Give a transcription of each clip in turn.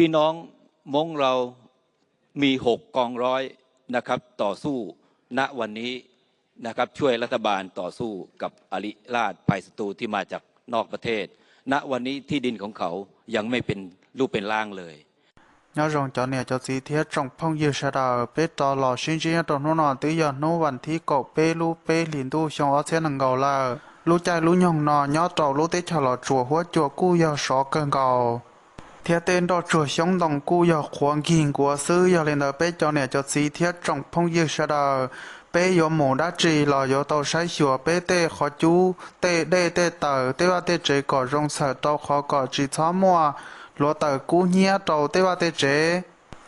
พี่น้องมงเรามีหกกองร้อยนะครับต่อสู้ณวันนี้นะครับช่วยรัฐบาลต่อสู้กับอริราชภัยศัตรูที่มาจากนอกประเทศ ณวันนี้ที่ดินของเขายังไม่เป็นรูปเป็นร่างเลย Nyob zoo cov niam cov txiv thiab tsoom phooj ywg sawv daws, peb rov los sib ntsib nyob rau hnub no twb yog hnub vas thib kaum peb lub peb hlis ntuj xyoo ob txhiab nees nkaum lawm. Lub caij lub nyoog no nyob rau lub teb chaws Los Tsuas huab cua kuj yog sov kawg nkaus thiab tej nroj tsuag xyoob ntoo kuj yog qhuav nkig nkuav xwb. Yog li ntawd peb cov niam cov txiv thiab tsoom phooj ywg sawv daws, peb yuav mus dab tsi los yuav tau saib xyuas peb tej qhov cub, tej dej tej taws, tej vaj tej tsev kom zoo txhawm rau qhov kom tsis txhob muaj hluav taws kub hnyiab rau tej vaj tej tsev.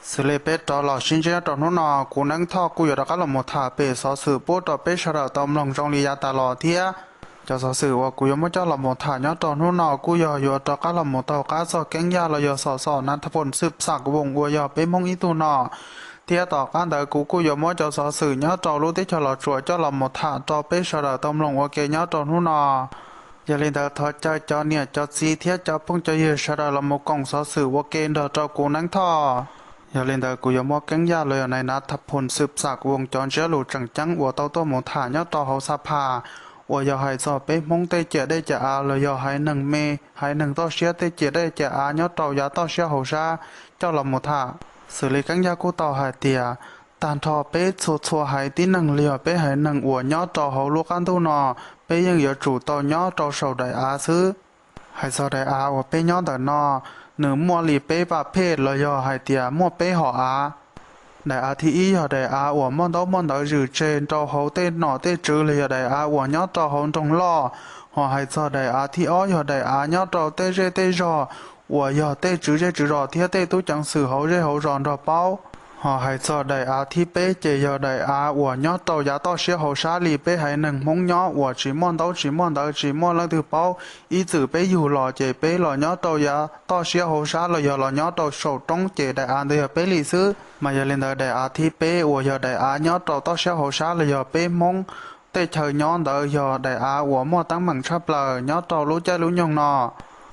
Xws li peb rov los sib ntsib rau hnub no, kuv Neeb Thoj kuj yuav rov qab los mus tham pem xov xwm pub rau peb sawv daws tau mloog zoo li yav tas los thiab. Cov xov xwm uas kuv yuav muab coj los mus tham nyob rau hnub no kuj yog yuav rov qab los mus taug qab txog Keeb Yaj los yog xov xom Nav Thas Phoos Xwm Xam Voos uas yog peb Hmoob ib tug no. Thiab tom qab ntawd kuv kuj yuav muab cov xov xwm nyob rau lub teb chaws Los Tsuas coj los mus tham rau peb sawv daws tau mloog ua ke nyob rau hnub no. Yog li ntawd thov caw cov niam cov txiv thiab cov phooj cov ywg sawv daws los mus koom xov xwm ua ke nrog rau kuv Neeb Thoj. Yog li ntawd kuv yuav muab Keeb Yaj los yog Nav Thas Phoos Xwm Xam Voos cov ntsiab lus tseem ceeb uas tau tuaj mus tham nyob rau hauv Xab Phas, uas yog hais txog peb Hmoob tej ciam dej ciam av los yog haiv neeg me, haiv neeg toj siab tej ciam dej ciam av nyob rau yav toj siab hauv sab coj los mus tham. Xws li Keeb Yaj kuj tau hais tias, tag nrho peb txhua txhua haiv tib neeg los yog peb haiv neeg uas nyob rau hauv lub qab ntuj no, peb yeej yuav tsum tau nyob rau saum daim av xwb. Hais txog daim av uas peb nyob ntawm no, nws muaj li peb pab phej los yog hais tias muaj peb hom av. Daim av thib ib yog daim av uas muaj ntaub muaj ntawv zwm tseg rau hauv tej nom tej tswv los yog daim av uas nyob rau hauv nroog loj. Ho hais txog daim av thib ob yog daim av nyob rau tej zej tej zog uas yog tej tswv zej tswv zos thiab tej tub ceev xwm hauv zej hauv zos nrog paub. Ho hais txog daim av thib peb ces yog daim av uas nyob rau yav toj siab hauv sab li peb haiv neeg Hmoob nyob uas tsis muaj ntaub tsis muaj ntawv tsis muaj leej twg paub. Ib txwm peb yug los ces peb los nyob rau yav toj siab hauv sab los yog los nyob rau saum roob ces daim av ntawd yog peb li xwb. Mas yog li ntawd daim av thib peb uas yog daim av nyob rau toj siab hauv sab los yog peb Hmoob tej chaw nyob ntawd yog daim av uas muaj teeb meem tshaj plaws nyob rau lub caij lub nyoog no.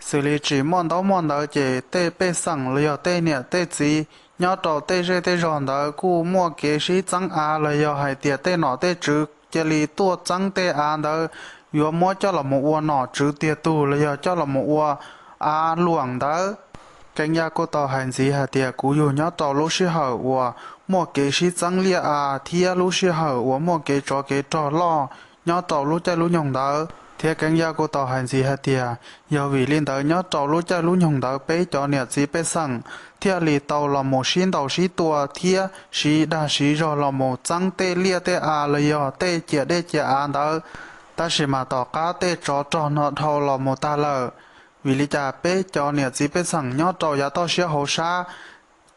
Xws li tsis muaj ntaub muaj ntawv ces tej pej xeem los yog tej niam tej txiv nyob rau tej zej tej zog ntawd kuj muaj kev sib txeeb av los yog hais tias tej nom tej tswv cia li tuaj txeeb tej av ntawd, yuav muab coj los mus ua nom tswv tiag tug los yog coj los mus ua av luam ntawd. Keeb Yaj kuj tau hais ntxiv hais tias kuv yug nyob rau lub sij hawm uas muaj kev sib txeeb liaj av thiab lub sij hawm uas muaj kev tsov kev rog loj nyob rau lub caij lub nyoog ntawd. Thiab Keeb Yaj kuj tau hais ntxiv hais tias, yog vim li ntawd nyob rau lub caij lub nyoog ntawd peb cov niam txiv pej xeem thiaj li tau los mus sib ntaus sib tua thiab siv dag siv zog los mus txeeb tej liaj tej av los yog tej ciam dej ciam av ntawd. Tab sis mas tom qab tej tsov rog no dhau los mus tag lawm, vim li cas peb cov niam txiv pej xeem nyob rau yav toj siab hauv sab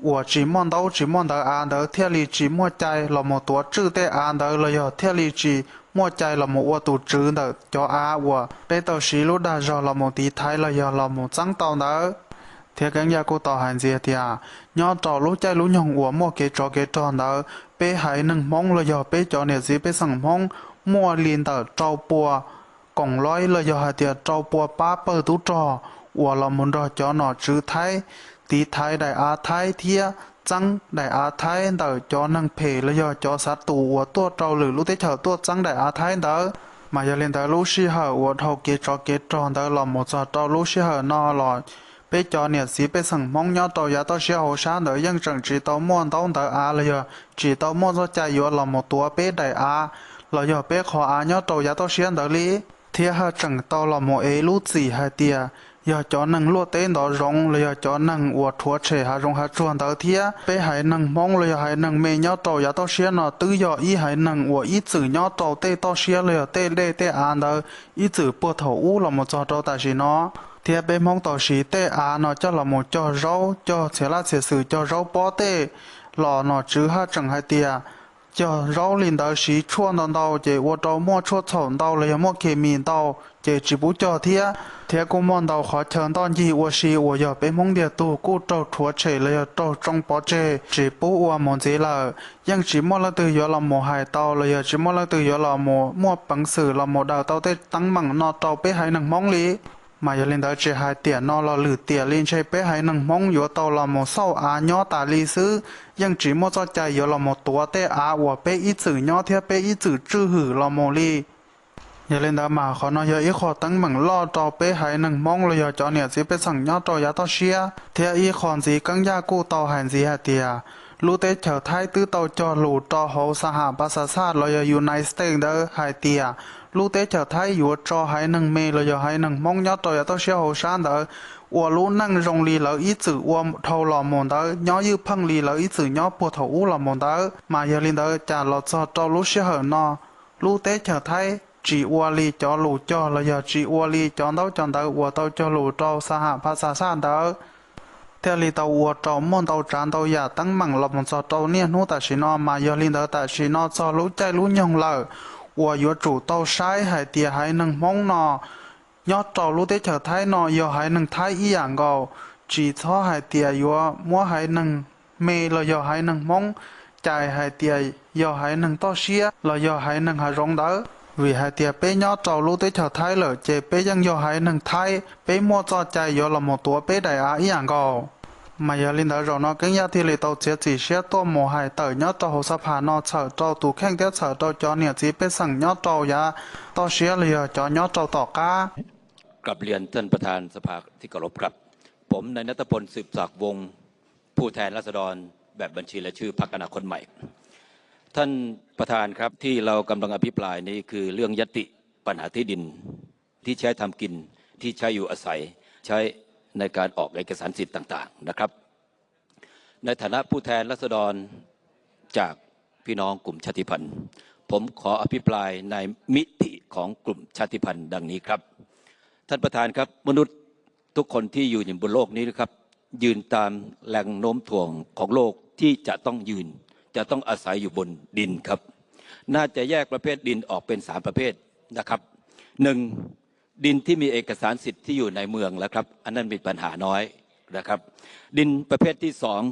uas tsis muaj ntaub tsis muaj ntawv av ntawd thiaj li tsis muaj cai los mus tuav tswj tej av ntawd los yog thiaj li tsis muaj cai los mus ua tus tswv ntawm cov av uas peb tau siv lub dag zog los mus tiv thaiv los yog los mus txeeb tau ntawd. Thiab Keeb Yaj kuj tau hais ntxiv tias, nyob rau lub caij lub nyoog uas muaj kev tsov kev rog ntawd, peb haiv neeg Hmoob los yog peb cov niam txiv pej xeem Hmoob muaj li ntawm rau pua koom loib los yog hais tias rau pua pab pawg tub rog uas los mus nrog cov nom tswv Thaib tiv thaiv daim av Thaib thiab txeeb daim av Thaib ntawm cov neeg phem los yog cov xav tus uas tuaj rau lwm lub teb chaws tuaj txeeb daim av Thaib ntawd. Mas yog li ntawd lub sij hawm uas dhau kev tsov kev rog ntawd los mus txog rau lub sij hawm no los peb cov niam txiv pej xeem Hmoob nyob rau yav toj siab hauv sab ntawd yeej tseem tsis tau muaj ntaub ntawv av los yog tsis tau muaj txoj cai yuav los mus tuav peb daim av los yog peb qhov av nyob rau yav toj siab ntawd li. Thiab haj tseem tau los mus ev lub txim hais tias yog cov neeg luaj teb ntov zoov los yog cov neeg uas rhuav tshem hav zoov hav tsuag ntawd thiab. Peb haiv neeg Hmoob los yog haiv neeg me nyob rau yav toj siab no twb yog ib haiv neeg uas ib txwm nyob rau tej toj siab los yog tej dej tej av ntawd ib txwm puag thaum ub los mus txog rau tam sim no. Thiab peb Hmoob tau siv tej av no coj los mus cog zaub, cog txhia laj txhia xwm, cog zaub pob tej los nom tswv haj tseem hais tias cog zaub li ntawd siv tshuaj ntau ntau ces ua rau muaj tshuaj txhaum ntau los yog muaj khes mis ntau ces tsis pub cog thiab. Thiab kuj muaj ntau qhov chaw ntoj ncig ua si uas yog peb Hmoob ntiag tug kuj raug rhuav tshem los yog raug tsoo pov tseg tsis pub ua mus ntxiv lawm. Yeej tsis muaj leej twg yuav los mus hais tau los yog tsis muaj leej twg yuav los mus muaj peev xwm los mus daws tau tej teeb meem no rau peb haiv neeg Hmoob li. Mas yog li ntawd tsis hais tiam no los lwm tiam li ntshe peb haiv neeg Hmoob yuav tau los mus xauj av nyob tas li xwb, yeej tsis muaj txoj cai yuav los mus tuav tej av uas peb ib txwm nyob thiab peb ib txwm tswj hwm los mus li. Yog li ntawd mas qhov no yog ib qho teeb meem loj rau peb haiv neeg Hmoob los yog cov niam txiv pej xeem nyob rau yav toj siab, thiab ib qho ntxiv Keeb Yaj kuj tau hais ntxiv hais tias lub teb chaws Thaib twb tau cog lus rau hauv Xas Has Pas Xas Xaj los yog United States ntawd hais tias lub teb chaws Thaib yuav tso haiv neeg me los yog haiv neeg Hmoob nyob rau yav toj siab hauv sab ntawd ua lub neej zoo li lawv ib txwm ua dhau los mus ntawd, nyob ywj pheej li lawv ib txwm nyob puag thaum ub los mus ntawd. Mas yog li ntawd cas los txog rau lub sij hawm no, lub teb chaws Thaib tsis ua li cov lus cog los yog tsis ua li cov ntaub cov ntawv uas tau cog lus rau Xas Has Pas Xas Xaj ntawd, thiaj li tau ua rau muaj ntau tsav ntau yam teeb meem los mus txog rau niaj hnub tam sim no. Mas yog li ntawd tam sim no txog lub caij lub nyoog lawm uas yuav tsum tau saib hais tias haiv neeg Hmoob no nyob rau lub teb chaws Thaib no yog haiv neeg Thaib ib yam nkaus, tsis txhob hais tias yuav muab haiv neeg me los yog haiv neeg Hmoob cais hais tias yog haiv neeg toj siab los yog haiv neeg hav zoov ntawd. Vim hais tias peb nyob rau lub teb chaws Thaib lawm ces peb yeej yog haiv neeg Thaib, peb muaj txoj cai yuav los mus tuav peb daim av ib yam nkaus. Mas yog li ntawd zaum no Keeb Yaj thiaj li tau txiav txim siab tuaj mus hais tawm nyob rau hauv Xas Phas no txhawm rau tus kheej thiab txhawm rau cov niam txiv pej xeem nyob rau yav toj siab los yog cov nyob rau tom qab. กราบเรียนท่านประธานสภาที่เคารพครับ ผมนายณัฐพล สืบศักดิ์วงศ์ ผู้แทนราษฎรแบบบัญชีรายชื่อพรรคอนาคตใหม่ ท่านประธานครับ ที่เรากำลังอภิปรายนี้คือเรื่องญัตติปัญหาที่ดิน ที่ใช้ทำกิน ที่ใช้อยู่อาศัย ใช้ในการออกเอกสารสิทธิ์ต่างๆนะครับ ในฐานะผู้แทนราษฎรจากพี่น้องกลุ่มชาติพันธุ์ ผมขออภิปรายในมิติของกลุ่มชาติพันธุ์ดังนี้ครับ ท่านประธานครับ มนุษย์ทุกคนที่อยู่บนโลกนี้นะครับ ยืนตามแรงโน้มถ่วงของโลกที่จะต้องยืน จะต้องอาศัยอยู่บนดินครับ น่าจะแยกประเภทดินออกเป็นสามประเภทนะครับ หนึ่ง ดินที่มีเอกสารสิทธิ์ที่อยู่ในเมืองแล้วครับ อันนั้นมีปัญหาน้อยนะครับ ดินประเภทที่สอง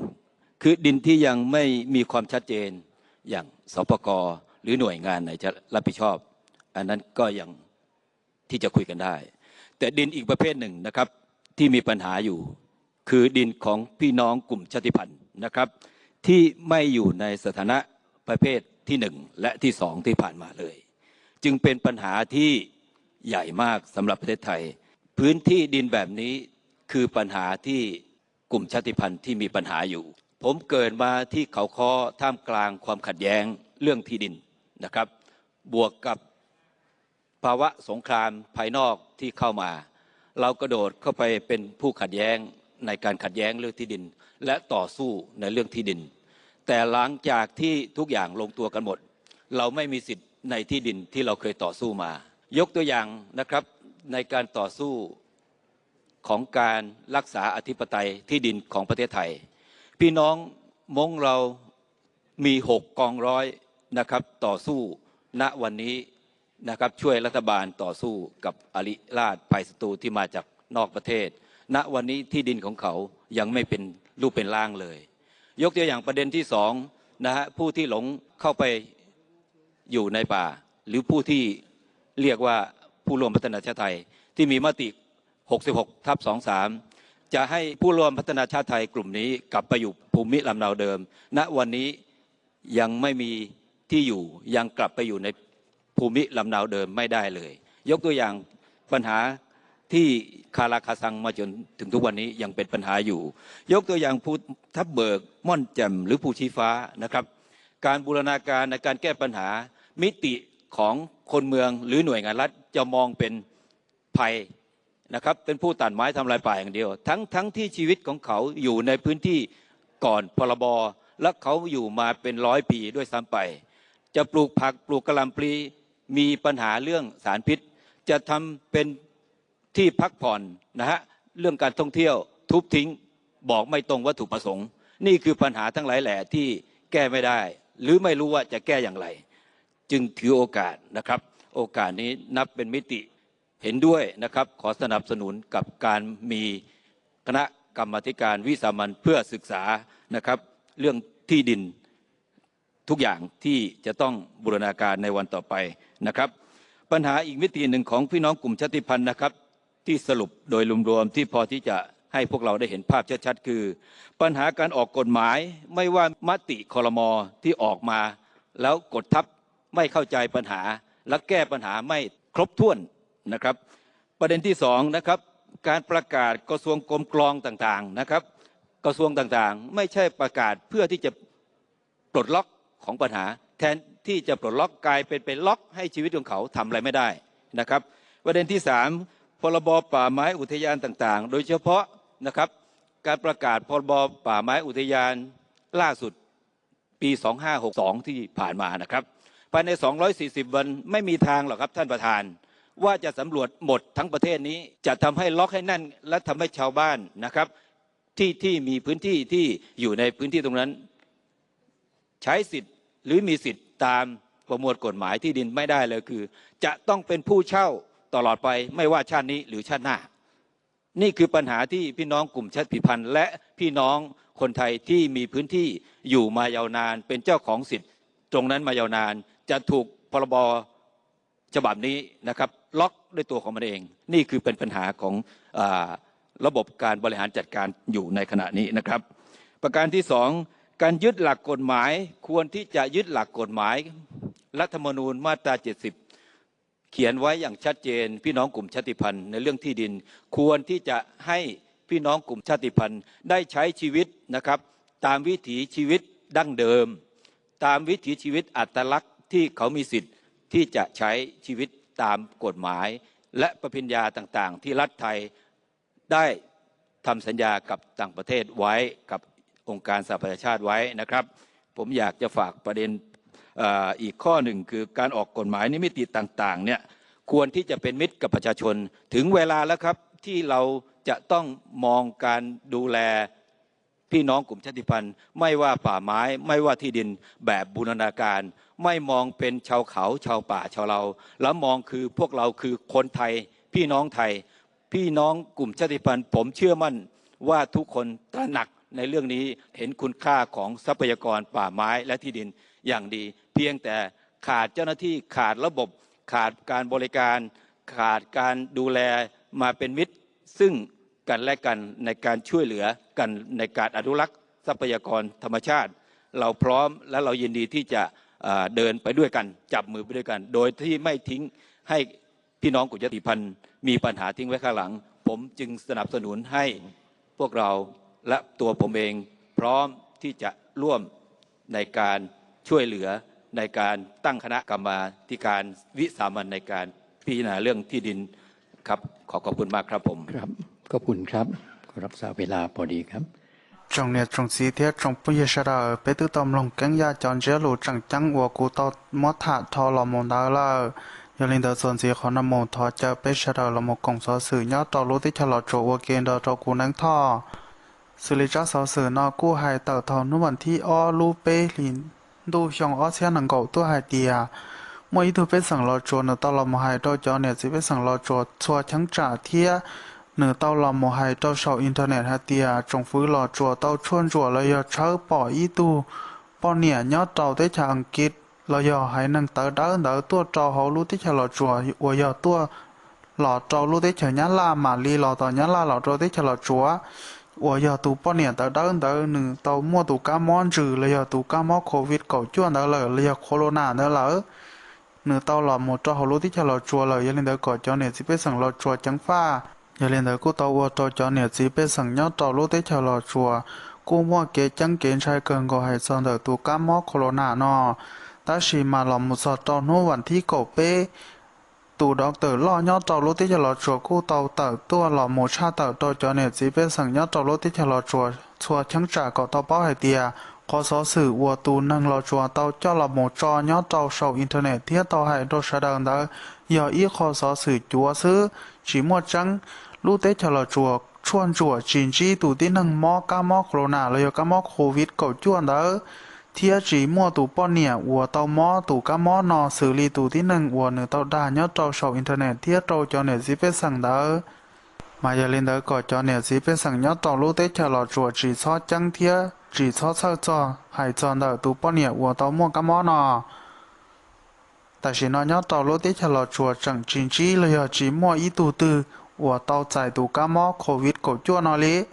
คือดินที่ยังไม่มีความชัดเจน อย่าง สปก หรือหน่วยงานไหนจะรับผิดชอบ อันนั้นก็ยังที่จะคุยกันได้ แต่ดินอีกประเภทหนึ่งนะครับ ที่มีปัญหาอยู่ คือดินของพี่น้องกลุ่มชาติพันธุ์นะครับ ที่ไม่อยู่ในสถานะประเภทที่หนึ่งและที่สองที่ผ่านมาเลย จึงเป็นปัญหาที่ใหญ่มากสำหรับประเทศไทย พื้นที่ดินแบบนี้คือปัญหาที่กลุ่มชาติพันธุ์ที่มีปัญหาอยู่ ผมเกิดมาที่เขาค้อท่ามกลางความขัดแย้งเรื่องที่ดินนะครับ บวกกับภาวะสงครามภายนอกที่เข้ามา เรากระโดดเข้าไปเป็นผู้ขัดแย้งในการขัดแย้งเรื่องที่ดิน และต่อสู้ในเรื่องที่ดิน แต่หลังจากที่ทุกอย่างลงตัวกันหมด เราไม่มีสิทธิ์ในที่ดินที่เราเคยต่อสู้มา ยกตัวอย่างนะครับ ในการต่อสู้ของการรักษาอธิปไตยที่ดินของประเทศไทย พี่น้องม้งเรามีหกกองร้อยนะครับ ต่อสู้ณวันนี้นะครับ ช่วยรัฐบาลต่อสู้กับอริราชภัยศัตรูที่มาจากนอกประเทศ ณวันนี้ที่ดินของเขายังไม่เป็นรูปเป็นร่างเลย ยกตัวอย่างประเด็นที่สองนะฮะ ผู้ที่หลงเข้าไปอยู่ในป่า หรือผู้ที่เรียกว่าผู้ร่วมพัฒนาชาติไทย ที่มีมติ หกสิบหกทับสองสาม จะให้ผู้ร่วมพัฒนาชาติไทยกลุ่มนี้กลับไปอยู่ภูมิลำเนาเดิม ณวันนี้ยังไม่มีที่อยู่ ยังกลับไปอยู่ในภูมิลำเนาเดิมไม่ได้เลย ยกตัวอย่างปัญหาที่คาราคาซังมาจนถึงทุกวันนี้ยังเป็นปัญหาอยู่ ยกตัวอย่างภูทับเบิก ม่อนแจ่ม หรือภูชี้ฟ้านะครับ การบูรณาการในการแก้ปัญหา มิติของคนเมืองหรือหน่วยงานรัฐจะมองเป็นภัยนะครับ เป็นผู้ตัดไม้ทำลายป่าอย่างเดียว ทั้งๆทที่ชีวิตของเขาอยู่ในพื้นที่ก่อน พ.ร.บ และเขาอยู่มาเป็นร้อยปีด้วยซ้ำไป จะปลูกผักปลูกกะหล่ำปลี มีปัญหาเรื่องสารพิษ จะทำเป็นที่พักผ่อนนะฮะ เรื่องการท่องเที่ยวทุบทิ้ง บอกไม่ตรงวัตถุประสงค์ นี่คือปัญหาทั้งหลายแหล่ที่แก้ไม่ได้ หรือไม่รู้ว่าจะแก้อย่างไร จึงถือโอกาสนะครับ โอกาสนี้นับเป็นมิติ เห็นด้วยนะครับ ขอสนับสนุนกับการมีคณะกรรมาธิการวิสามัญเพื่อศึกษานะครับ เรื่องที่ดินทุกอย่างที่จะต้องบูรณาการในวันต่อไปนะครับ ปัญหาอีกมิติหนึ่งของพี่น้องกลุ่มชาติพันธุ์นะครับ ที่สรุปโดยรวมๆที่พอที่จะให้พวกเราได้เห็นภาพชัดๆคือ ปัญหาการออกกฎหมาย ไม่ว่ามติครม.ที่ออกมา แล้วกดทับไม่เข้าใจปัญหา และแก้ปัญหาไม่ครบถ้วนนะครับ ประเด็นที่สองนะครับ การประกาศกระทรวงกรมกลองต่างๆนะครับ กระทรวงต่างๆ ไม่ใช่ประกาศเพื่อที่จะปลดล็อกของปัญหา แทนที่จะปลดล็อกกลายเป็นไปล็อกให้ชีวิตของเขาทำอะไรไม่ได้นะครับ ประเด็นที่สาม พรบป่าไม้อุทยานต่างๆ โดยเฉพาะนะครับ การประกาศพรบป่าไม้อุทยานล่าสุดปี สองห้าหกสอง ที่ผ่านมานะครับ ภายใน สองร้อยสี่สิบวัน ไม่มีทางหรอกครับท่านประธาน ว่าจะสำรวจหมดทั้งประเทศนี้ จะทำให้ล็อกให้แน่น และทำให้ชาวบ้านนะครับ ที่ที่มีพื้นที่ที่อยู่ในพื้นที่ตรงนั้น ใช้สิทธิ์หรือมีสิทธิ์ตามประมวลกฎหมายที่ดินไม่ได้เลยคือ จะต้องเป็นผู้เช่าตลอดไปไม่ว่าชาตินี้หรือชาติหน้า นี่คือปัญหาที่พี่น้องกลุ่มชาติพันธุ์และพี่น้องคนไทยที่มีพื้นที่อยู่มายาวนานเป็นเจ้าของสิทธิ์ตรงนั้นมายาวนาน จะถูกพรบฉบับนี้นะครับ ล็อกด้วยตัวของมันเอง นี่คือเป็นปัญหาของอาระบบการบริหารจัดการอยู่ในขณะนี้นะครับ ประการที่สอง การยึดหลักกฎหมาย ควรที่จะยึดหลักกฎหมาย รัฐธรรมนูญมาตรา เจ็ดสิบ เขียนไว้อย่างชัดเจน พี่น้องกลุ่มชาติพันธุ์ในเรื่องที่ดิน ควรที่จะให้พี่น้องกลุ่มชาติพันธุ์ได้ใช้ชีวิตนะครับ ตามวิถีชีวิตดั้งเดิม ตามวิถีชีวิตอัตลักษณ์ที่เขามีสิทธิ์ที่จะใช้ชีวิตตามกฎหมาย และปฏิญญาต่างๆที่รัฐไทยได้ทำสัญญากับต่างประเทศไว้กับองค์การสหประชาชาติไว้นะครับ ผมอยากจะฝากประเด็นเอ่ออีกข้อหนึ่งคือการออกกฎหมายในมิติต่างๆเนี่ยควรที่จะเป็นมิตรกับประชาชน ถึงเวลาแล้วครับที่เราจะต้องมองการดูแล พี่น้องกลุ่มชาติพันธุ์ ไม่ว่าป่าไม้ ไม่ว่าที่ดิน แบบบูรณาการ ไม่มองเป็นชาวเขา ชาวป่า ชาวเลา แล้วมองคือพวกเราคือคนไทย พี่น้องไทย พี่น้องกลุ่มชาติพันธุ์ ผมเชื่อมั่นว่าทุกคนตระหนักในเรื่องนี้ เห็นคุณค่าของทรัพยากรป่าไม้และที่ดินอย่างดี เพียงแต่ขาดเจ้าหน้าที่ ขาดระบบ ขาดการบริการ ขาดการดูแลมาเป็นมิตรซึ่งกันและกันในการช่วยเหลือกันในการอนุรักษ์ทรัพยากรธรรมชาติ เราพร้อมและเรายินดีที่จะเอ่อเดินไปด้วยกัน จับมือไปด้วยกัน โดยที่ไม่ทิ้งให้พี่น้องกลุ่มชาติพันธุ์มีปัญหาทิ้งไว้ข้างหลัง ผมจึงสนับสนุนให้พวกเราและตัวผมเองพร้อมที่จะร่วมในการช่วยเหลือในการตั้งคณะกรรมาธิการวิสามัญในการพิจารณาเรื่องที่ดินครับ ขอขอบคุณมากครับผม ครับ ขอบคุณครับ ก็รักษาเวลาพอดีครับ Tsoom niam tsoom txiv thiab tsoom phooj ywg sawv daws, peb twb tau mloog keeb yaj cov ntsiab lus tseem ceeb uas kuv tau muab tham dhau los mus ntawd lawm. Yog li ntawd txuas ntxiv qhov no mus thov caw peb sawv daws los mus koom xov xwm nyob rau lub teb chaws Los Tsuas ua ke nrog rau kuv Neeb Thoj. Xws li tsab xov xwm no kuj hais tawm thaum hnub vas thib ob lub peb hlis ntuj xyoo ob txhiab nees nkaum tuaj hais tias muaj ib tug pej xeem Los Tsuas nws tau los mus hais rau cov niam txiv pej xeem Los Tsuas txhua cheeb tsam thiab nws tau los mus hais rau saum internet hais tias tsoom fwv Los Tsuas tau tshuaj ntsuam los yog tshawb pom ib tug poj niam nyob rau teb chaws Askiv los yog haiv neeg tawv dawb ntawd tuaj rau hauv lub teb chaws Los Tsuas uas yog tuaj los rau lub teb chaws Nyab Laj mam li los tom Nyab Laj los rau teb chaws Los Tsuas, uas yog tus poj niam tawv dawb ntawd nws tau muaj tus kab mob ntsws los yog tus kab mob covid kaum cuaj ntawd lawm los yog corona ntawd lawm. Nws tau los mus rau hauv lub teb chaws Los Tsuas lawm, yog li ntawd kom cov niam txiv pej xeem Los Tsuas ceev faj. Yog li ntawd kuj tau ua rau cov niam txiv pej xeem nyob rau lub teb chaws Los Tsuas kuj muaj kev ceeb kev ntshai kawg nkaus hais txog ntawm tus kab mob corona no. Tab sis mas los mus txog rau hnub vas thib kaum peb, tus doctor loj nyob rau lub teb chaws Los Tsuas kuj tau tawm tuaj los mus tshaj tawm rau cov niam txiv pej xeem nyob rau lub teb chaws Los Tsuas txhua cheeb tsam kom tau paub hais tias qhov xov xwm uas tus neeg Los Tsuas tau coj los mus tso nyob rau saum internet thiab tau hais rau sawv daws ntawd yog ib qho xov xwm cuav xwb, tsis muaj tseeb. Lub teb chaws Los Tsuas tshuaj ntsuam tsis ntsib tus tib neeg mob kab mob corona los yog kab mob covid kaum cuaj ntawd, thiab tsis muaj tus poj niam uas tau mob tus kab mob no xws li tus tib neeg uas nws tau dag nyob rau saum internet thiab rau cov niam txiv pej xeem ntawd. Mas yog li ntawd kom cov niam txiv pej xeem nyob rau lub teb chaws Los Tsuas tsis txhob ceeb thiab tsis txhob txhawj txog hais txog ntawm tus poj niam uas tau muaj kab mob no. Tam sim no nyob rau lub teb chaws Los Tsuas tseem tsis ntsib los yog tsis muaj ib tug twg uas tau txais tus kab mob COVID kaum cuaj no li.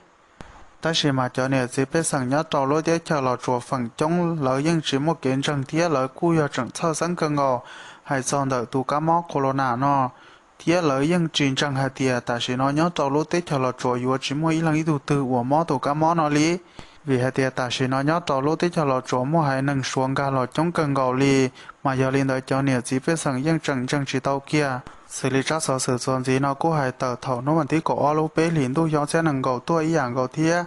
Tab sis mas cov niam txiv pej xeem nyob rau lub teb chaws Los Tsuas feem coob lawv yeej tsis muaj kev ntseeg thiab lawv kuj yog tseem txhawj xeeb kawg nkaus hais txog ntawm tus kab mob corona no, thiab lawv yeej tsis ntseeg hais tias tam sim no nyob rau lub teb chaws Los Tsuas yuav tsis muaj ib leeg ib tug twg uas mob tus kab mob no li. Vim hais tias tam sim no nyob rau lub teb chaws Los Tsuas muaj haiv neeg Suav nkag los coob kawg nkaus li, mas yog li ntawd cov niam txiv pej xeem yeej tseem ntseeg tsis tau kiag. Xws li tsab xov xwm txuas ntxiv no kuj hais tawm thaum hnub vas thib kaum ob lub peb hlis ntuj xyoo ob txhiab nees nkaum tuaj ib yam nkaus thiab.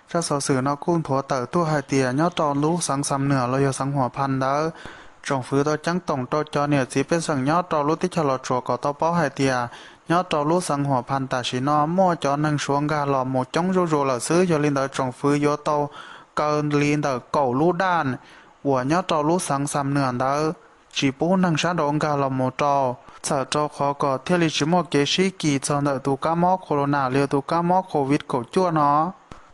Tsab xov xwm no kuj nthuav tawm tuaj hais tias nyob rau lub xeev Xam Nuam los yog xeev Huam Phas ntawd, tsoom fwv tau ceeb toom rau cov niam txiv pej xeem nyob rau lub teb chaws Los Tsuas kom tau paub hais tias nyob rau lub xeev Huam Phas tam sim no muaj cov neeg Suav nkag los mus coob zuj zus lawm xwb. Yog li ntawd tsoom fwv yuav tau kaw li ntawm kaum lub daj uas nyob rau lub xeev Xam Nuam ntawd tsis pub neeg sab nraud nkag los mus rau, txhawm rau qhov kom thiaj li tsis muaj kev sib kis txog ntawm tus kab mob corona los yog tus kab mob COVID kaum cuaj no.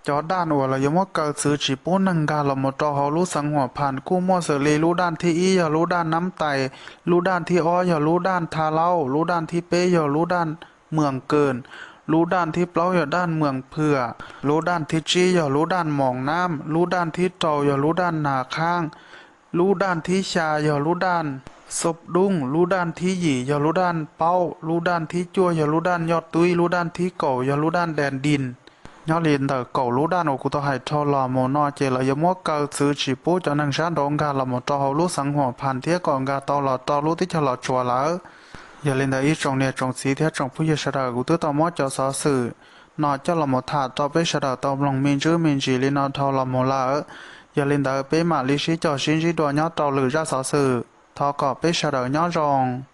Cov daj uas lawv yuav muab kaw txwv tsis pub neeg nkag los mus rau hauv lub xeev Huam Phas kuj muaj xws li lub daj thib ib yog lub daj Nab Tais, lub daj thib ob yog lub daj Tha Lauj, lub daj thib peb yog lub daj Mws Kws, lub daj thib plaub yog daj Mws Phwm, lub daj thib tsib yog lub daj Moos Nab, lub daj thib rau yog lub daj Nas Khaab, lub daj thib xya yog lub daj Xob Dub, lub daj thib yim yog lub daj Paub, lub daj thib cuaj yog lub daj Yoj Twb, lub daj thib kaum yog lub daj Des Dis. Nyob li ntawm kaum lub daj uas kuv tau hais dhau los mus no ces lawv yuav muab kaw txwv tsis pub cov neeg sab nraud nkag los mus rau hauv lub xeev Huam Phas thiab kom nkag tau los rau lub teb chaws Los Tsuas lawm. Yog li ntawd ib tsoom niam tsoom txiv thiab tsoom phooj ywg sawv daws, kuv twb tau muab cov xov xwm no coj los mus tham rau peb sawv daws tau mloog me ntsis me ntsis li no dhau los mus lawm. Yog li ntawd peb mam li sib cog sib ntsib dua nyob rau lwm zaj xov xwm. Thov kom peb sawv daws nyob zoo.